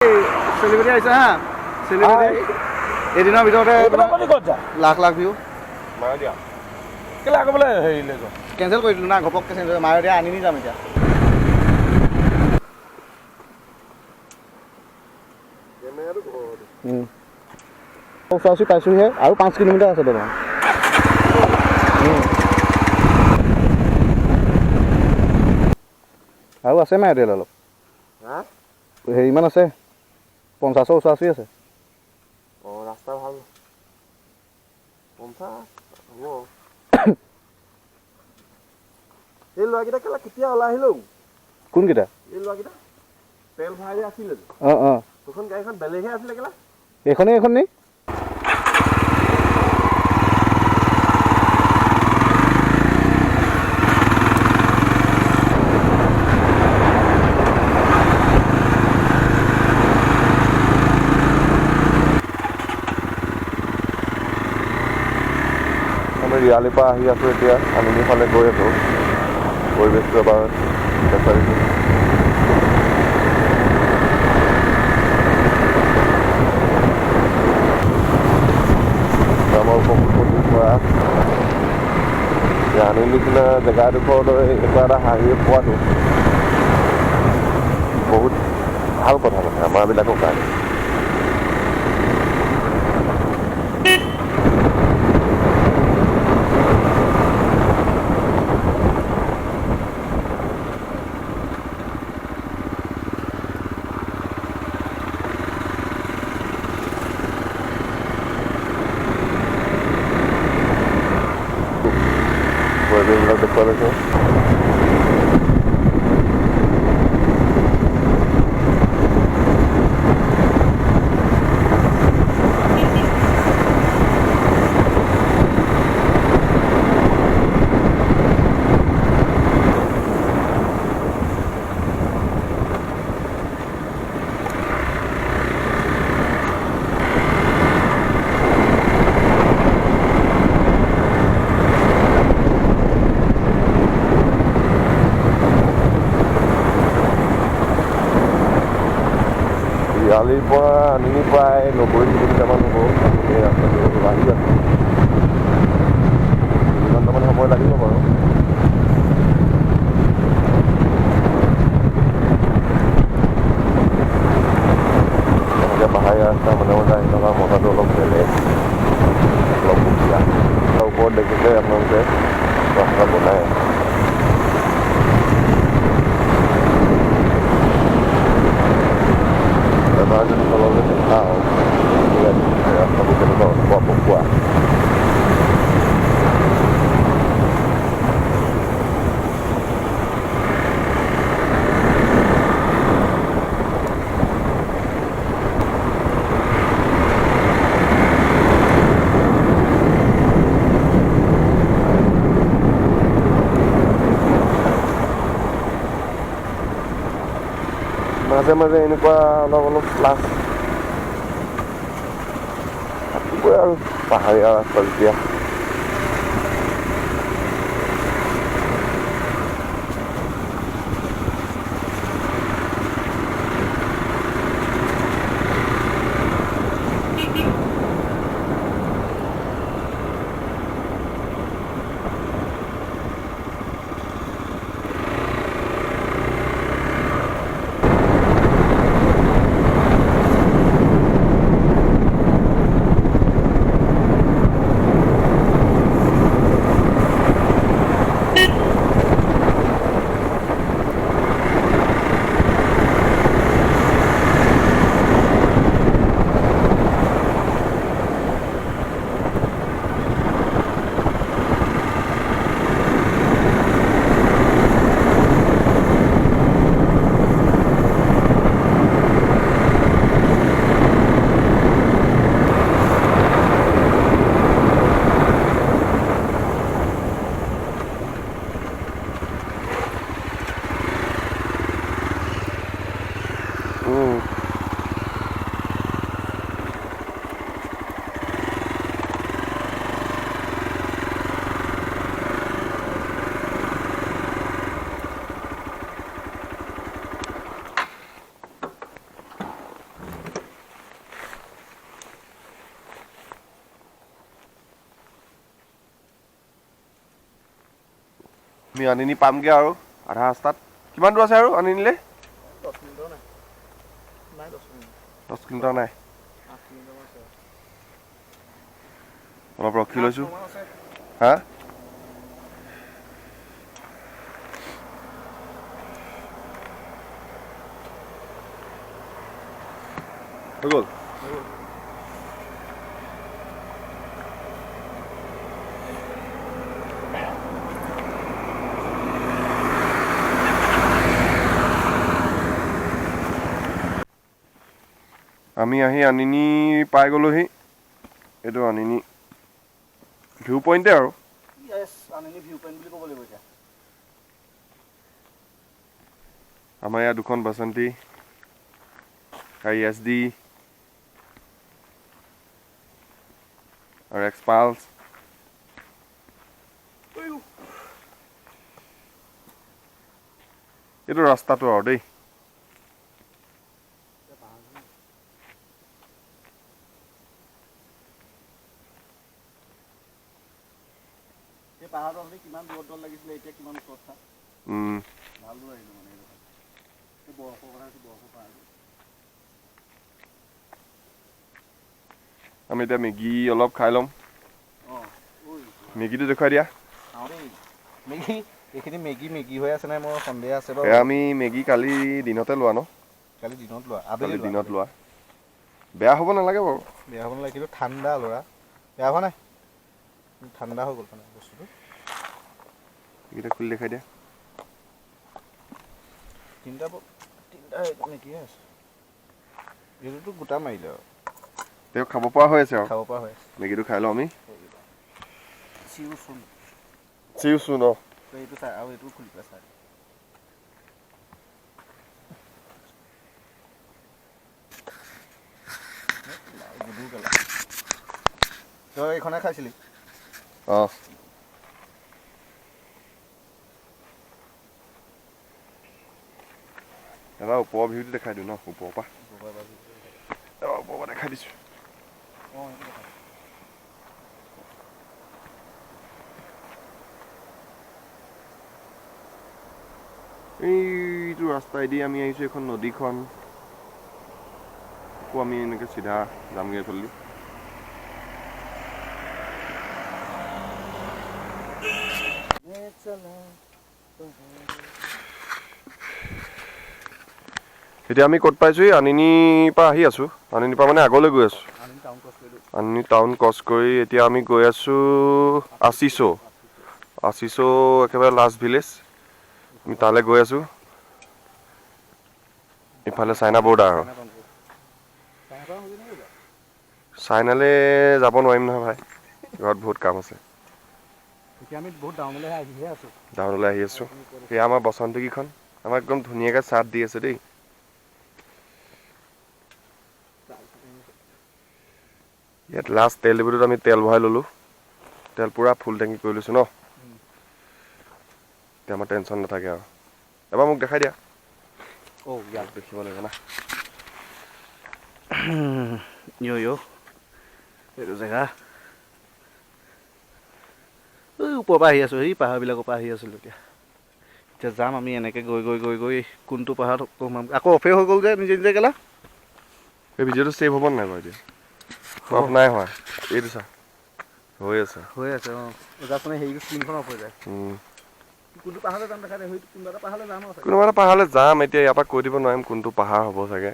Celebrity আহিছে হা, celebrity এদিনৰ ভিতৰতে লাখ লাখ ভিউ। কেঞ্চেল কৰি দিলোঁ না, ঘপককৈ চেঞ্জ মায়তিয়া আনি নি যাম এতিয়া। ওচৰা ওচৰি পাইছোঁহে, আৰু 5 কিলোমিটাৰ আছে দলং। আৰু আছে মায়তীয়ালৈ অলপ, হেৰিমান আছে, 50ৰ ওচৰা ওচৰি আছে। অঁ, ৰাস্তা ভাল, 50 হ'ব। এই ল'ৰাকেইটা কেলা কেতিয়া ওলাই আহিলেও? কোনকেইটা? এই ল'ৰাকেইটা তেল ভৰাই আছিলে। অঁ অঁ, সেইখন গাড়ীখন বেলেগহে আছিলে কেলা। এইখনেই, এইখন নি? আমি ৰিয়ালিৰ পৰা আহি আছোঁ, এতিয়া আনিনি ফালে গৈ আছোঁ। পৰিৱেশটো এবাৰ দেখুৱাই দিছোঁ। আমাৰ উপকূলৱৰ্তী পৰা আনি নিচিনা জেগা এডোখৰলৈ এনেকুৱা এটা হাঁহি পোৱাটো বহুত ভাল কথা, মানে আমাৰবিলাকৰ কাৰণে। পৰিৱেশবিলাক দেখুৱাই লৈছোঁ। ৰিয়ালিৰ পৰা আনিনি প্ৰায় 90 কিলোমিটাৰমান হ'ব। আমি এই ৰাস্তাটো আহি আছোঁ, 3 ঘণ্টামান সময় লাগিব বাৰু। এনেকৈ পাহাৰীয়া ৰাস্তা মাজে মাজে আহি থকা মজাটো অলপ বেলেগ, অলপ সুকীয়া। তাৰ ওপৰত দেখিছে আপোনালোকে ৰাস্তা বনাই আছে। এবাৰ যদি তললৈ দেখাওঁ, ৰাস্তাবোৰ কেনেকুৱা অকোৱা পকোৱা। মাজে মাজে এনেকুৱা অলপ অলপ প্লাছ থাকিবই আৰু পাহাৰীয়া ৰাস্তা যেতিয়া। আমি আনিনি পামগৈ আৰু আধা ৰাস্তাত। কিমান দূৰ আছে আৰু আনিনিলে? 10 কিলোমিটাৰ নাই, অলপ ৰখি লৈছোঁ। হা, হৈ গ'ল। আমি আহি আনিনি পাই গ'লোহি। এইটো আনিনি ভিউ পইণ্টে আৰু। আমাৰ ইয়াত দুখন বাসন্তী, এছ ডি আৰু এক্সপালছ। এইটো ৰাস্তাটো আৰু দেই। আমি এতিয়া মেগী অলপ খাই ল'ম। মেগীটো দেখুৱাই দিয়া। মেগী হৈ আছে নাই মোৰ সন্দেহ আছে। আমি মেগী কালি দিনতে লোৱা ন? কালি দিনত লোৱা, কালি দিনত লোৱা। বেয়া হ'ব নালাগে বাৰু। বেয়া হ'ব নালাগে, কিন্তু ঠাণ্ডা ল'ৰা। বেয়া হোৱা নাই, ঠাণ্ডা হৈ গ'ল মানে বস্তুটো। এইকেইটা খুলি দেখাই দিয়া। তিনিটা মেগী আছে। এইটোতো গোটা মাৰিলে আৰু। তেওঁ খাব পৰা হৈ আছে আৰু। খাব পৰা হৈ আছে। মেগীটো খাই লওঁ আমি। See you soon. See you soon. অ, এইটো চাই আৰু এইটো খুলি পেলাই চাই। তই এইখনে খাইছিলি? অঁ। এবাৰ ওপৰৰ ভিউটো দেখাই দিওঁ ন? ওপৰৰ পৰা, ওপৰৰ পৰা দেখাই দিছোঁ। এইটো ৰাস্তাইদি আমি আহিছোঁ, এইখন নদীখন। আকৌ আমি এনেকৈ চিধা যামগৈ এইফালেদি। এতিয়া আমি ক'ত পাইছোঁ? আনিনিৰ পৰা আহি আছোঁ। আনিনিৰ পৰা মানে আগলৈ গৈ আছোঁ। আনিনি টাউন ক্ৰছ কৰি এতিয়া আমি গৈ আছোঁ আশিছো। আশিছো একেবাৰে লাষ্ট ভিলেজ, আমি তালৈ গৈ আছোঁ। ইফালে চাইনা বৰ্ডাৰ আৰু। চাইনালৈ যাব নোৱাৰিম নহয় ভাই, ঘৰত বহুত কাম আছে। ডাউনলৈ আহি আছোঁ। সেয়া আমাৰ বসন্তীকেইখন আমাক একদম ধুনীয়াকৈ চাথ দি আছে দেই। ইয়াত লাষ্ট তেল ডিপুটোত আমি তেল ভৰাই ল'লোঁ। তেল পূৰা ফুল টেংকি কৰি লৈছোঁ ন, এতিয়া আমাৰ টেনশ্যন নাথাকে আৰু। এবাৰ মোক দেখাই দিয়া। অ' ইয়াত দেখিব লাগিব না। এইটো জেগা ওপৰৰ পৰা আহি আছোঁ, সেই পাহাৰবিলাকৰ পৰা আহি আছিলোঁ। এতিয়া এতিয়া যাম আমি এনেকৈ গৈ গৈ গৈ গৈ কোনটো পাহাৰত সোমাম। আকৌ অফেই হৈ গ'ল যে নিজে নিজে গেলা। এই ভিডিঅ'টো ছেভ হ'ব নাই বাৰু? এতিয়া অফ নাই হোৱা, এইটো চা হৈ আছে, হৈ আছে। অঁ, জাষ্ট মানে হেৰি স্ক্ৰীণখন অফ হৈ যায়। কোনটো পাহাৰলৈ যাম দেখা যায়, কোনোবা এটা পাহাৰলৈ যাম। কোনোবা এটা পাহাৰলৈ যাম, এতিয়া ইয়াৰ পৰা কৈ দিব নোৱাৰিম কোনটো পাহাৰ হ'ব চাগে।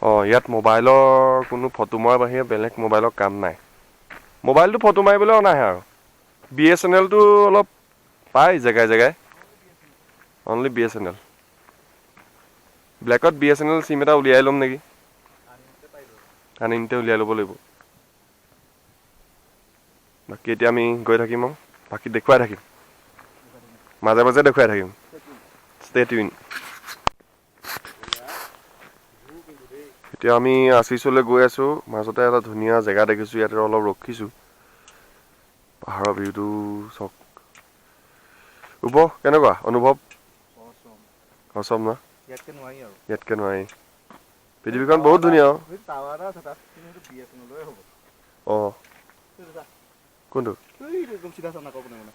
অঁ, ইয়াত মোবাইলৰ কোনো ফটো মৰাৰ বাহিৰে বেলেগ মোবাইলৰ কাম নাই। মোবাইলটো ফটো মাৰিবলৈ অনাহে আৰু। বি এছ এন এলটো অলপ পায় জেগাই জেগাই, অনলি BSNL। ব্লেকত BSNL SIM এটা উলিয়াই ল'ম নেকি? আনিনতে উলিয়াই ল'ব লাগিব। বাকী এতিয়া আমি গৈ থাকিম আৰু বাকী দেখুৱাই থাকিম, মাজে মাজে দেখুৱাই থাকিম। Stay tune. এতিয়া আমি আশিছলৈ গৈ আছোঁ। মাজতে এটা ধুনীয়া জেগা দেখিছোঁ, ইয়াতে অলপ ৰখিছোঁ। পাহাৰৰ ভিউটো চাওক। উপ কেনেকুৱা অনুভৱ? অসম ন? ইয়াতকৈ নোৱাৰি আৰু। ইয়াতকৈ নোৱাৰি। পৃথিৱীখন বহুত ধুনীয়া। অঁ, কোনটো?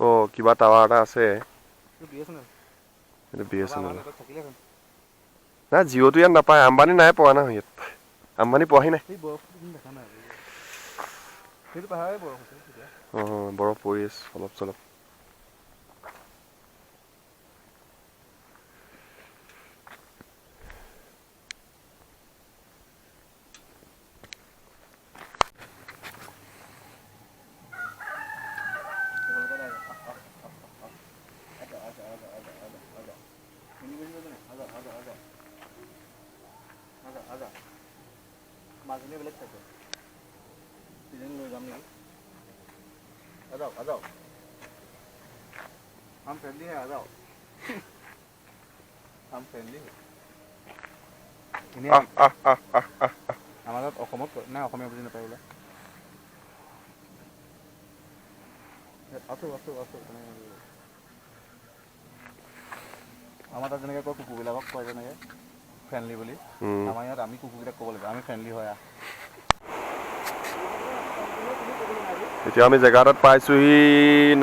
অঁ, কিবা টাৱাৰ এটা আছে, সেইটো বি এছ এন এল। নাই, জিঅ'টো ইয়াত নাপায়। আম্বানী নাই পোৱা না ইয়াত, আম্বানী পোৱাহি নাই। অঁ, বৰফ পৰি আছে অলপ চলপ। মাজনী বেলেগ থাকে, লৈ যাম নেকি? আজাও আজাও, हम फ्रेंडली है, आ जाओ, हम फ्रेंडली है। আমাৰ তাত অসমত নাই, অসমীয়া বুজি নাপায় বোলে। আছো আছো আছো। আমাৰ তাত যেনেকৈ কয় কুকুৰবিলাকক কয় যেনেকৈ ফ্ৰেণ্ডলি বুলি, আমাৰ ইয়াত আমি কুকুৰকেইটাক ক'ব লাগিব আমি ফ্ৰেণ্ডলি হয়। এতিয়া আমি জেগা এটাত পাইছোঁহি,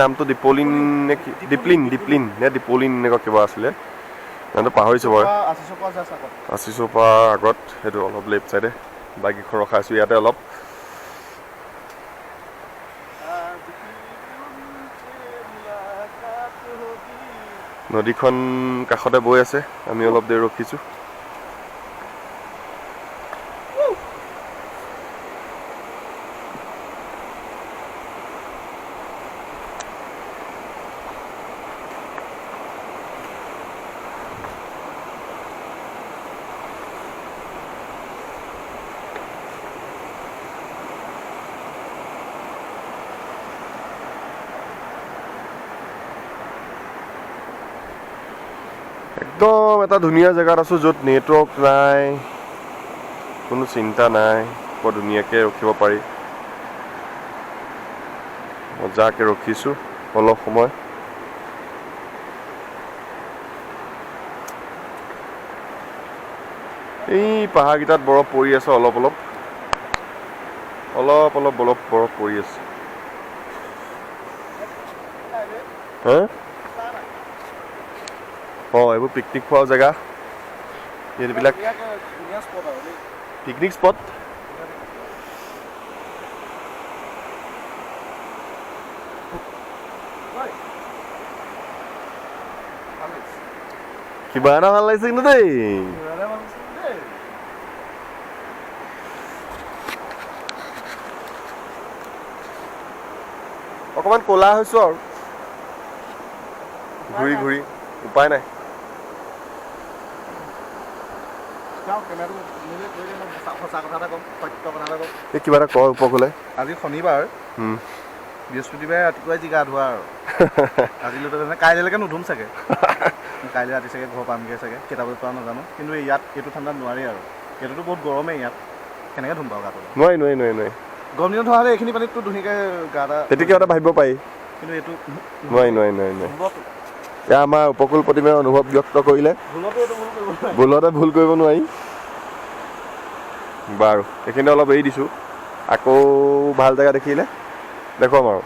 নামটো দীপলিন নে কি, দীপলিন, দীপলিন নে দীপলিন এনেকুৱা কিবা আছিলে, নামটো পাহৰিছোঁ বাৰু। আশীষৰ পৰা আগত সেইটো অলপ লেফ্ট চাইডে বাইক কেইখন ৰখাইছোঁ ইয়াতে অলপ। নদীখন কাষতে বৈ আছে, আমি অলপ দেৰি ৰখিছোঁ। একদম এটা ধুনীয়া জেগাত আছোঁ য'ত নেটৱৰ্ক নাই, কোনো চিন্তা নাই, বৰ ধুনীয়াকৈ ৰখিব পাৰি। মজাকৈ ৰখিছোঁ অলপ সময়। এই পাহাৰকেইটাত বৰফ পৰি আছে অলপ অলপ, অলপ অলপ অলপ বৰফ পৰি আছে। হা, অঁ, এইবোৰ পিকনিক খোৱা জেগা, এইবিলাক পিকনিক স্পট। কিবা এটা ভাল লাগিছে কিন্তু দেই। অকণমান ক'লা হৈছোঁ আৰু ঘূৰি ঘূৰি, উপায় নাই। কিবা এটা কয় উপকূলে। আজি শনিবাৰ, বৃহস্পতিবাৰে ৰাতিপুৱাই যি গা ধোৱা আৰু আজিলৈ কাইলৈকে নুধুম চাগে, কাইলৈ ৰাতি চাগে ঘৰ পামগৈ চাগে, কেইটা বজাত পাওঁ নাজানো। কিন্তু ইয়াত এইটো ঠাণ্ডাত নোৱাৰি আৰু, এইটোতো বহুত গৰমেই ইয়াত, কেনেকৈ ধুম বাৰু গাটো? নোৱাৰি নোৱাৰি নোৱাৰি নোৱাৰি। গৰম দিনত ধোৱা হ'লে এইখিনি পানীততো ধুনীয়াকৈ গা এটা তেতিয়া কিবা এটা ভাবিব পাৰি, কিন্তু এইটো নোৱাৰি নোৱাৰি নোৱাৰি নোৱাৰি। এয়া আমাৰ উপকূল প্ৰতিমাই অনুভৱ ব্যক্ত কৰিলে, ভুলতে ভুল কৰিব নোৱাৰি। বাৰু এইখিনি অলপ এৰি দিছোঁ, আকৌ ভাল জেগা দেখিলে দেখুৱাম আৰু।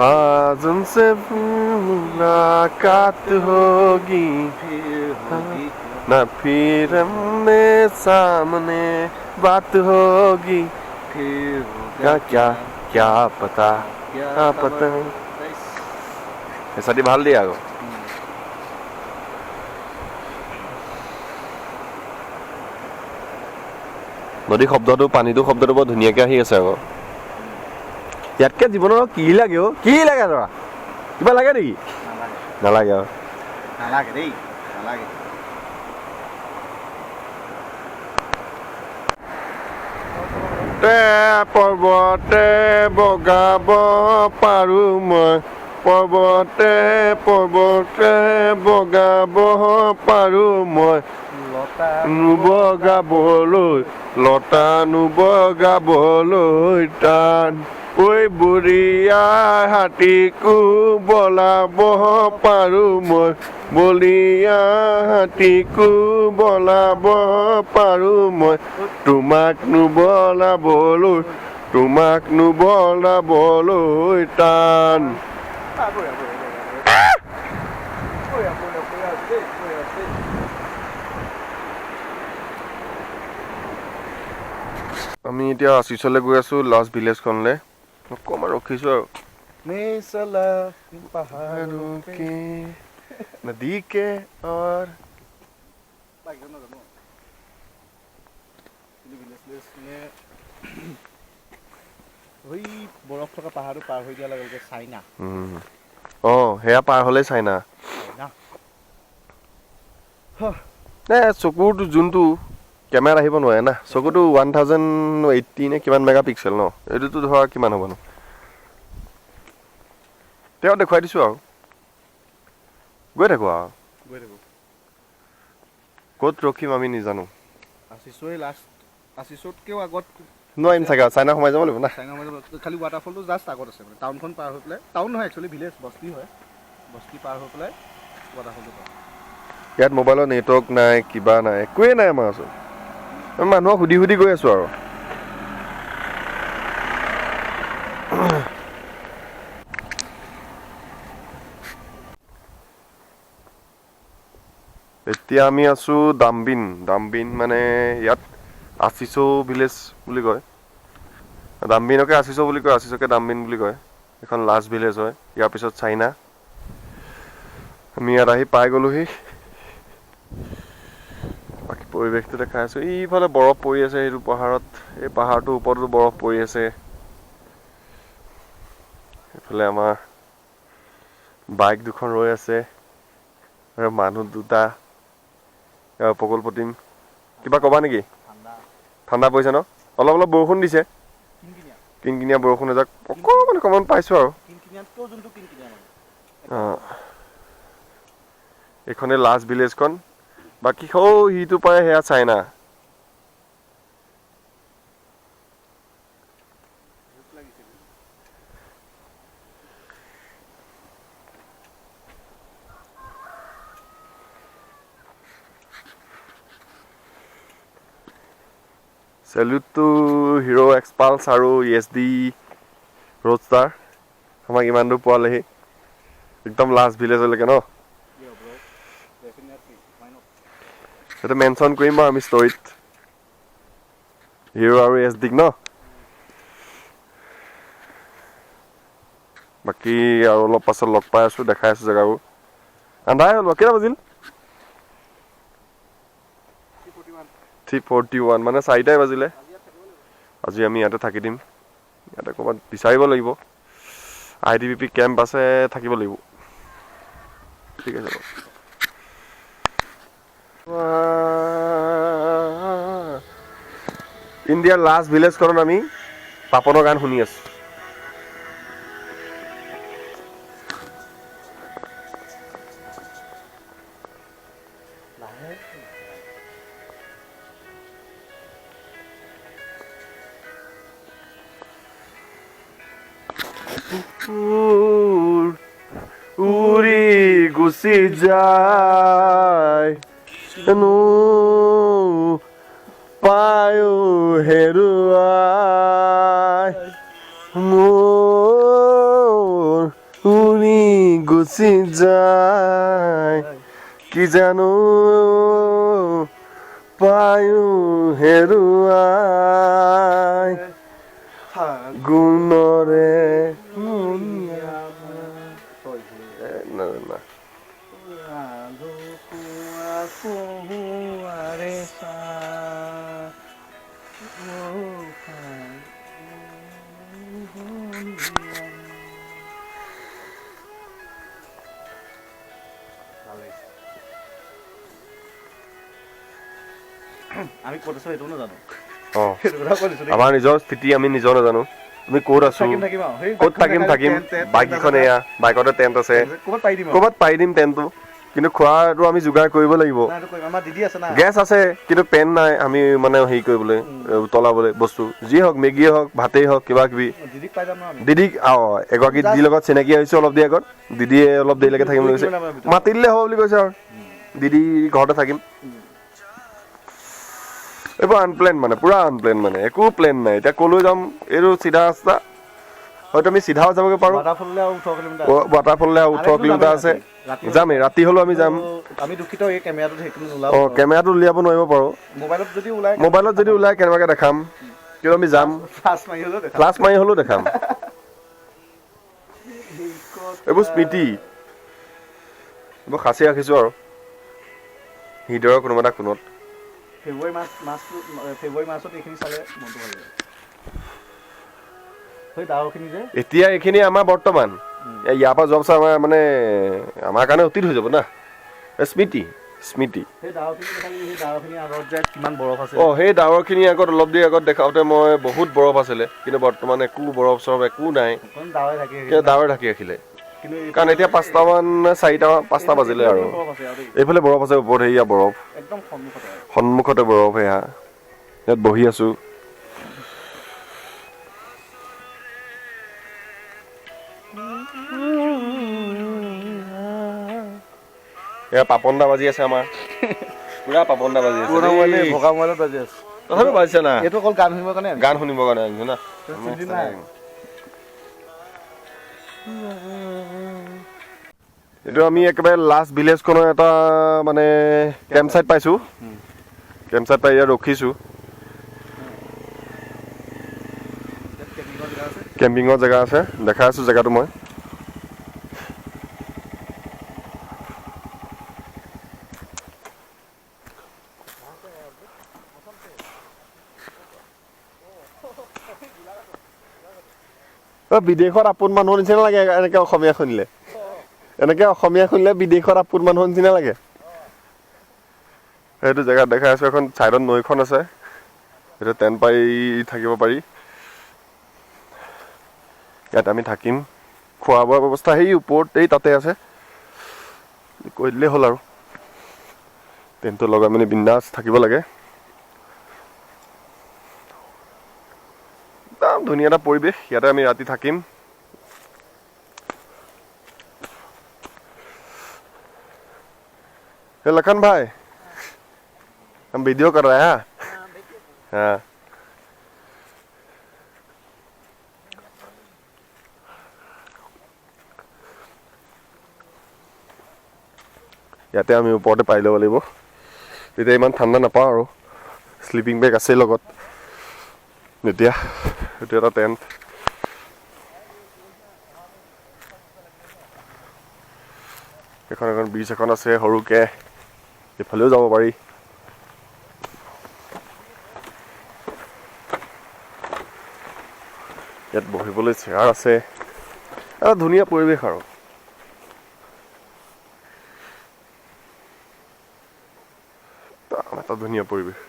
आज उनसे मुलाकात होगी ना, फिर हमने सामने बात होगी, फिर क्या क्या क्या पता, क्या पता। ऐसा ভাল দিয়ে আকৌ। নদী শব্দটো, পানীটো শব্দটো বৰ ধুনীয়াকৈ আহি আছে আকৌ। ইয়াতকৈ জীৱনৰ কি লাগে অ'? কি লাগে ধৰা, কিবা লাগে নেকি? নালাগে আৰু, নালাগে দেই, নালাগে। পৰ্বতে পৰ্বতে বগাব পাৰোঁ মই, পৰ্বতে পৰ্বতে বগাব পাৰোঁ মই, নুবগাবলৈ লতা নুবগাবলৈ টান। ঐ বৰীয়া হাতীকো বলাব পাৰোঁ মই, বলীয়া হাতীকো বলাব পাৰোঁ মই, তোমাক নুবলাবলৈ, তোমাক নুবলাবলৈ টান। আমি এতিয়া আশীষলৈ গৈ আছোঁ, লাষ্ট ভিলেজখনলৈ। অকণমান ৰখিছোঁ আৰু। নদী কে और বৰফ থকা পাহাৰটো পাৰ হৈ দিয়াৰ লগে লগে চাইনা। অঁ, সেয়া পাৰ হ'লেই চাইনা। নে চকুৰটো যোনটো কেমেৰাত আহিব নোৱাৰে না, চকুটো 1080 নে কিমান মেগা পিক্সেল ন, এইটোতো ধৰা কিমান হ'ব নো, তেওঁ দেখুৱাই দিছোঁ আৰু। গৈ থাকোঁ আৰু, গৈ থাকোঁ। ক'ত ৰখিম আমি নাজানো। আশীষই লাষ্ট, আশীষতকৈও আগত নোৱাৰিম চাগে, চাইনা সোমাই যাব লাগিব না। চাইনা সোমাই যাব, খালি ৱাটাৰফলটো জাষ্ট আগত আছে, মানে টাউনখন পাৰ হৈ পেলাই, টাউন নহয় একচুৱেলি ভিলেজ, বস্তি হয়, বস্তি পাৰ হৈ পেলাই ৱাটাৰফলটো পাৰ। ইয়াত মোবাইলৰ নেটৱৰ্ক নাই, কিবা নাই, একোৱেই নাই আমাৰ ওচৰত। আমি মানুহক সুধি সুধি গৈ আছোঁ আৰু। এতিয়া আমি আছোঁ ডাম্বিন। ডাম্বিন মানে ইয়াত আশীষো ভিলেজ বুলি কয়, ডাম্বিনকে আশীষো বুলি কয়, আশীষকে ডাম্বিন বুলি কয়। এখন লাষ্ট ভিলেজ হয়, ইয়াৰ পিছত চাইনা। আমি ইয়াত আহি পাই গ'লোহি। বাকী পৰিৱেশটো দেখাই আছোঁ। এইফালে বৰফ পৰি আছে সেইটো পাহাৰত, এই পাহাৰটোৰ ওপৰতো বৰফ পৰি আছে। এইফালে আমাৰ বাইক দুখন ৰৈ আছে আৰু মানুহ দুটা। প্ৰকল্প টিম, কিবা ক'বা নেকি? ঠাণ্ডা পৰিছে ন? অলপ অলপ বৰষুণ দিছে, কিনকিনীয়া বৰষুণ এজাক অকণমান অকণমান পাইছোঁ আৰু। অঁ, এইখনেই লাষ্ট ভিলেজখন। বাকী সৌ সিটো পাৰে সেয়া China. Salute to hero' Xpulse আৰু ESD roadster, আমাক ইমান দূৰ পোৱালেহি, একদম লাষ্ট ভিলেজলৈকে ন। সেইটো মেনশ্যন কৰিম বাৰু আমি ষ্টৰীত, হিৰ' আৰু এছ ডিক ন। বাকী আৰু অলপ পাছত লগ পাই আছোঁ, দেখাই আছোঁ জেগাবোৰ। আন্ধাৰে হ'ল, কেইটা বাজিল? 3:41, মানে 4টাই বাজিলে। আজি আমি ইয়াতে থাকি দিম, ইয়াতে ক'ৰবাত বিচাৰিব লাগিব, ITBP camp আছে, থাকিব লাগিব। ঠিক আছে বাৰু। ইণ্ডিয়াৰ লাষ্ট ভিলেজখনত আমি পাপনৰ গান শুনি আছোঁ। উৰি গুচি যায় নো পায়ো হেৰুৱাই, মোৰ উৰি গুচি যায়, কি জানো পায়ো হেৰুৱাই, গুণৰে না। আমি ক'ত আছোঁ সেইটোও নাজানো। অঁ, আমাৰ নিজৰ স্থিতি আমি নিজৰ নাজানো, আমি ক'ত আছো, ক'ত থাকিম থাকিম। বাইককেইখন এয়া, বাইকতে টেণ্ট আছে, ক'ৰবাত পাৰি দিম টেণ্টটো, কিন্তু খোৱাটো আমি যোগাৰ কৰিব লাগিব। গেছ আছে কিন্তু পেন নাই, আমি মানে হেৰি কৰিবলৈ, উতলাবলৈ বস্তু যিয়ে হওক, মেগীয়ে হওক, ভাতেই হওক, কিবা কিবি। দিদিক অঁ, এগৰাকী দিদিৰ লগত চিনাকি হৈছোঁ অলপ দেৰি আগত, দিদিয়ে অলপ দেৰিলৈকে থাকিম বুলি কৈছে, মাতি দিলে হ'ব বুলি কৈছে আৰু দিদি ঘৰতে থাকিম। এইবোৰ আনপ্লেন মানে, পূৰা আনপ্লেন মানে, একো প্লেন নাই। এতিয়া ক'লৈ যাম, এইটো চিধা ৰাস্তা, হয়তো আমি চিধাও যাবগৈ পাৰোঁ। ৱাটাৰফললৈ আৰু 18 কিলোমিটাৰ আছে, যামেই ৰাতি হ'লেও আমি যাম। অঁ, কেমেৰাটো উলিয়াব নোৱাৰিব পাৰোঁ, মোবাইলত যদি ওলাই কেনেবাকৈ দেখাম, কিন্তু আমি যাম, ফ্লাছ মাৰি হ'লেও দেখাম। এইবোৰ স্মৃতি, এইবোৰ সাঁচি ৰাখিছোঁ আৰু হৃদয়ৰ কোনোবা এটা কোণত। ফেব্ৰুৱাৰী মাৰ্চ মাৰ্চটো, ফেব্ৰুৱাৰী মাৰ্চত এইখিনি চালে মনটো ভাল লাগে। সেই ডাৱৰখিনি যে এতিয়া এইখিনি আমাৰ বৰ্তমান ইয়াৰ পৰা যোৱাৰ পিছত আমাৰ মানে আমাৰ কাৰণে অতীত হৈ যাব না, স্মৃতি স্মৃতি। সেই ডাৱৰখিনি দেখালি, সেই ডাৱৰখিনি আগত যে কিমান বৰফ আছে। অঁ, সেই ডাৱৰখিনি আগত অলপ দেৰি আগত দেখাওঁতে মই বহুত বৰফ আছিলে, কিন্তু বৰ্তমান একো বৰফ চৰফ একো নাই, ডাৱৰে ঢাকি ৰাখিলে। কাৰণ এতিয়া 5টামান 4টা 5টা বাজিলে আৰু এইফালে বৰফ আছে ওপৰত, সেয়া বৰফ একদম সন্মুখতে বৰফ, সেয়া ইয়াত বহি আছোঁ। এয়া পাপন দা বাজি আছে, আমাৰ পুৰা পাপন দা বাজি আছে, তথাপি বাজিছে না। এইটো অকল গান শুনিবৰ কাৰণে, গান শুনিবৰ কাৰণে আনিছো না। এইটো আমি একেবাৰে লাষ্ট ভিলেজখনৰ এটা মানে কেম্প চাইট পাইছোঁ, কেম্প চাইট পাই ইয়াত ৰখিছোঁ। কেম্পিঙৰ জেগা আছে, দেখাই আছোঁ জেগাটো মই। বিদেশত আপোন মানুহৰ নিচিনা লাগে এনেকে অসমীয়া শুনিলে, এনেকে অসমীয়া শুনিলে বিদেশত আপোন মানুহৰ নিচিনা লাগে। সেইটো জেগাত দেখাই আছোঁ, এখন ছাইডত নৈখন আছে, সেইটো টেণ্ট পাৰি থাকিব পাৰি। ইয়াত আমি থাকিম, খোৱা বোৱাৰ ব্যৱস্থা সেই ওপৰত এই তাতে আছে, কৈ দিলেই হ'ল আৰু। টেণ্টটো লগাই মেলি বিন্দাছ থাকিব লাগে। একদম ধুনীয়া এটা পৰিৱেশ, ইয়াতে আমি ৰাতি থাকিম। हे लखन भाई, हम वीडियो कर रहे हैं। हाँ, ইয়াতে আমি ওপৰতে পাৰি ল'ব লাগিব, তেতিয়া ইমান ঠাণ্ডা নাপাওঁ আৰু। শ্লিপিং বেগ আছেই লগত। এতিয়া এইটো এটা টেণ্ট, এখন এখন ব্ৰিজ এখন আছে সৰুকে, এইফালেও যাব পাৰি। ইয়াত বহিবলৈ চেয়াৰ আছে, এটা ধুনীয়া পৰিৱেশ আৰু। এটা ধুনীয়া পৰিৱেশ।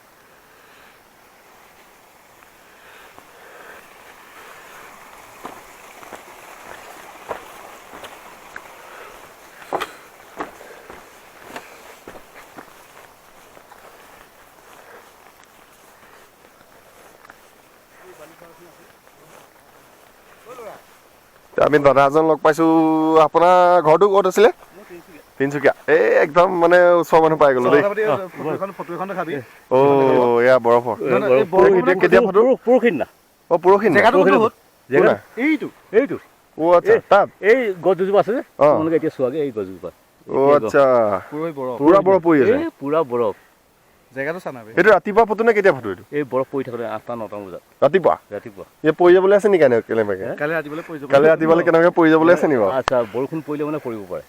আমি দাদা এজন লগ পাইছোঁ, আপোনাৰ ঘৰটো ক'ত আছিলে? তিনিচুকীয়া। এই একদম মানে ওচৰৰ মানুহ পাই গ'লো দেই। অ' এয়া বৰফৰ কেতিয়া ফটো? পৰহিদিনা। অ' পৰহিদিনা। এইটো। অ' আচ্ছা, তাত এই গছ দুজোপা আছে যে, তোমালোকে এতিয়া চোৱাগে এই গছজোপা। অ' আচ্ছা, পুৰা বৰফ পৰি আছে। পুৰা বৰফ। জেগাটো চানাবে। এইটো ৰাতিপুৱা ফটো নে কেতিয়া ফটো এইটো? এই বৰফ পৰি থাকোঁতে 8টা 9টা বজাত ৰাতিপুৱা। ৰাতিপুৱা এই পৰি যাবলৈ আছে নেকি কেনেবাকে? কালি ৰাতিপুৱালৈ পৰি যাব। কালি ৰাতিপুৱালৈ কেনেবাকে পৰি যাবলৈ আছে নেকি বাৰু? আচ্ছা, বৰষুণ পৰিলে মানে পৰিব পাৰে।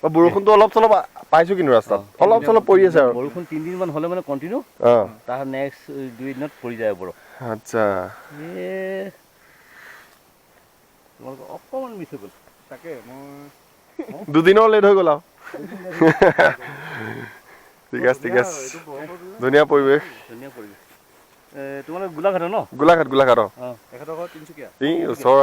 অ, বৰষুণটো অলপ চলপ পাইছোঁ কিন্তু ৰাস্তাত অলপ চলপ পৰি আছে আৰু। বৰষুণ 3দিনমান হ'লে মানে কণ্টিনিউ, তাৰ নেক্সট 2 দিনত পৰি যায় বৰফ। আচ্ছা, এই তোমালোকৰ অকণমান মিছ হৈ গ'ল। তাকে মই দুদিনৰ লেট হৈ গ'ল আৰু। ঠিক আছে, ঠিক আছে, ধুনীয়া পৰিৱেশ। ধুনীয়া পৰিৱেশ। তোমালোক গোলাঘাটৰ ন? গোলাঘাট, গোলাঘাট, অঁ। অঁ। তেখেতৰ ঘৰ তিনিচুকীয়া। এই ওচৰ।